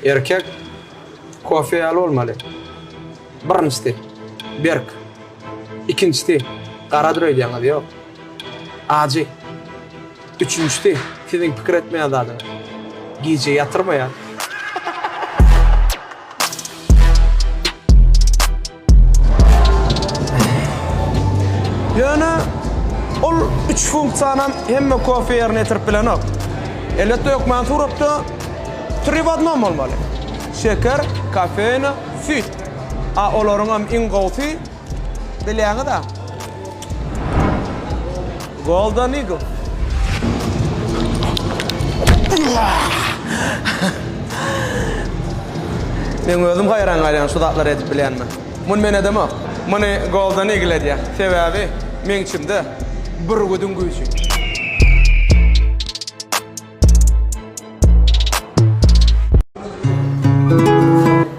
Erkek kofe ýaly bolmaly. Birinjisi, berk. Ikinjisi, garadyr öýdýäňiz, ýok. Ajy. Üçünjisi, siziň pikir etmeýän zadyňyz. Gije ýatyrmaýar. Ýöne ol üç funksiýanam hemme kofe ýerine ýetirip bilenok. Elbetde hökman suratda tri w odnom bolmaly. Şeker, kofeina, süýt. A olaryňam iň gowusy bilýäňiz-ä. Golden Eagle. Men özüm haýran galýan şu zatlary edip bilýänime. Muny men edemok. Muny Golden Eagle edýär. Sebäbi meň içimde bürgüdiň güýji.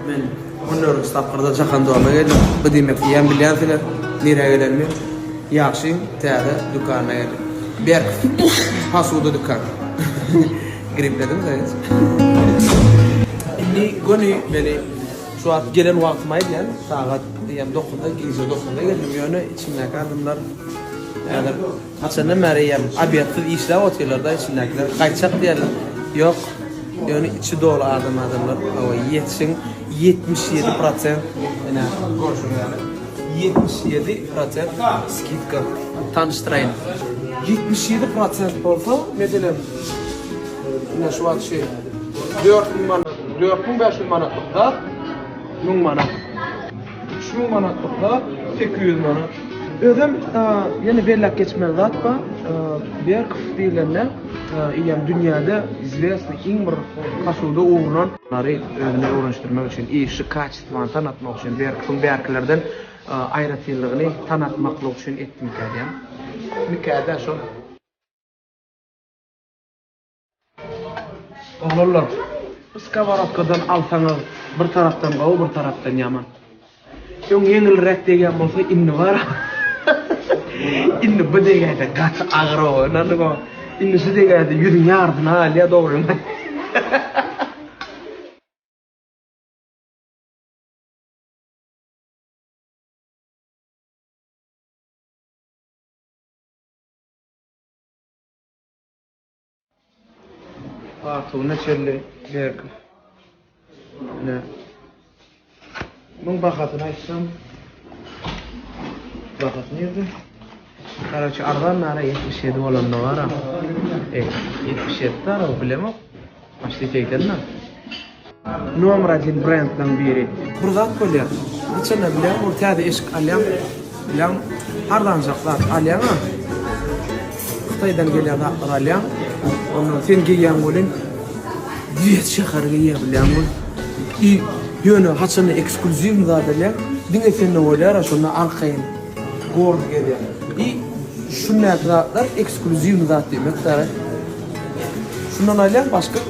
Men on dördünji tapgyrda Jahan Doma geldim. Bu diýmek diýýän bilýänsiňiz nirä gelenimi. Ýagşyň täze dükanyna geldim. Berk posuda dükan. Gripledim zaýaç. Indi göni meni şu wagt gelen wagtymy aýdýan. Sagat diýýän dokuzda gije dokuzda geldim ýöne içindäki adamlar häzir Haçandan bäri eýýäm obedsiz işläp otyrlar-da içindäkiler. Gaýtjak diýýärler. Ýok. Ýöne içi doly adam adamlar. Hawa, ýetişiň 77 prosent ine görşüňiz ýaly. 77 prosent skidka. Tanyşdyraýyn. 77 prosent bolsa, meselem, ine şu wagt şu 4000 manat, 4500 manatlyk zat 1000 manat. 3000 manatlyk zat 800 manat. Özem ýene belläp geçmeli zat bar. Berkow diýlende eýýäm dünýäde izwesnyý iň bir posuda ugrundan lary özüne öwrenişdirmek üçin, işi kaçestwany tanatmak üçin Berkowyň bärkilerden aýratynlygyny tanatmaklyk üçin etdimikä diýýän. Mikä-dä şol. Oglanlar, bu skoworodkadan alsaňyz bir tarapdan gowy, bir tarapdan ýaman. Öň ýeňilräk degýän bolsa, indi bar. Indi bu degäýse gaty agyr ow, ynanyň ow. Indi şu degäýse ýüzüň ýarysyny alýar dogrymy. Artygyna çenli berk. Ine. Muň bahasyny aýtsam, bahasy nirde? Karaçy arzan nara 77 bolanda bara. E, 77 dara bilemok. Başda 80 da. Nomer odin brendlaň biri. Bir zat bolýar. Haçanda bilýäň ol täze eşik alýaň, bilýäň arzanjak zat alýaňa. Hytaýdan gelýän zatlar alýaň. Ondan sen geýýäň welin diýet şäher geýýär bilýäňmi? I ýöne haçanda eksklýuziwny zat alýaň, diňe sende bolýar-a şonda arkaýyn gordy gezýäň. I şundaky zatlar eksklýuziwny zat diýmek däl. Şundan alýaň başga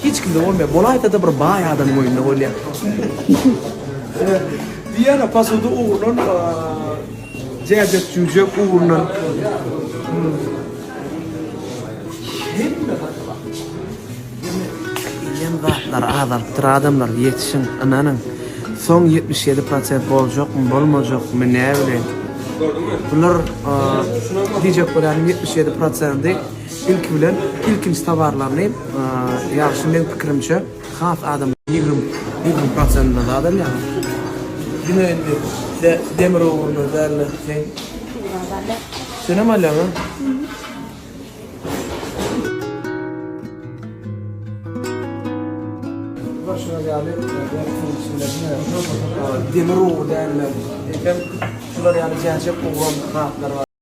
Hiç kimde bolmaýar. Bolaýsa-da bir baý adamyň öýünde bolýar. Diýýän-ä posuda ugrundan jäjek-jüjek ugrundan. Hemme zat bar. Ýöne iýen zatlary azalypdyr adamlar ýetişiň ynanyň. Soň 77 prosent boljakmy bolmajakmy näbileýin. Bular diýjek bolýanym 77 prosendi Ilki bilen ilkinji towarlaryny ýagşy meň pikirimçe has adam 20 20 prosentine zat alýar. Diňe indi de demir ugrunda dälde sen Senem alýaňa? Görşüňiz ýaly demir ugry dälde eýsem şular ýaly jäjek ugram zatlar bar.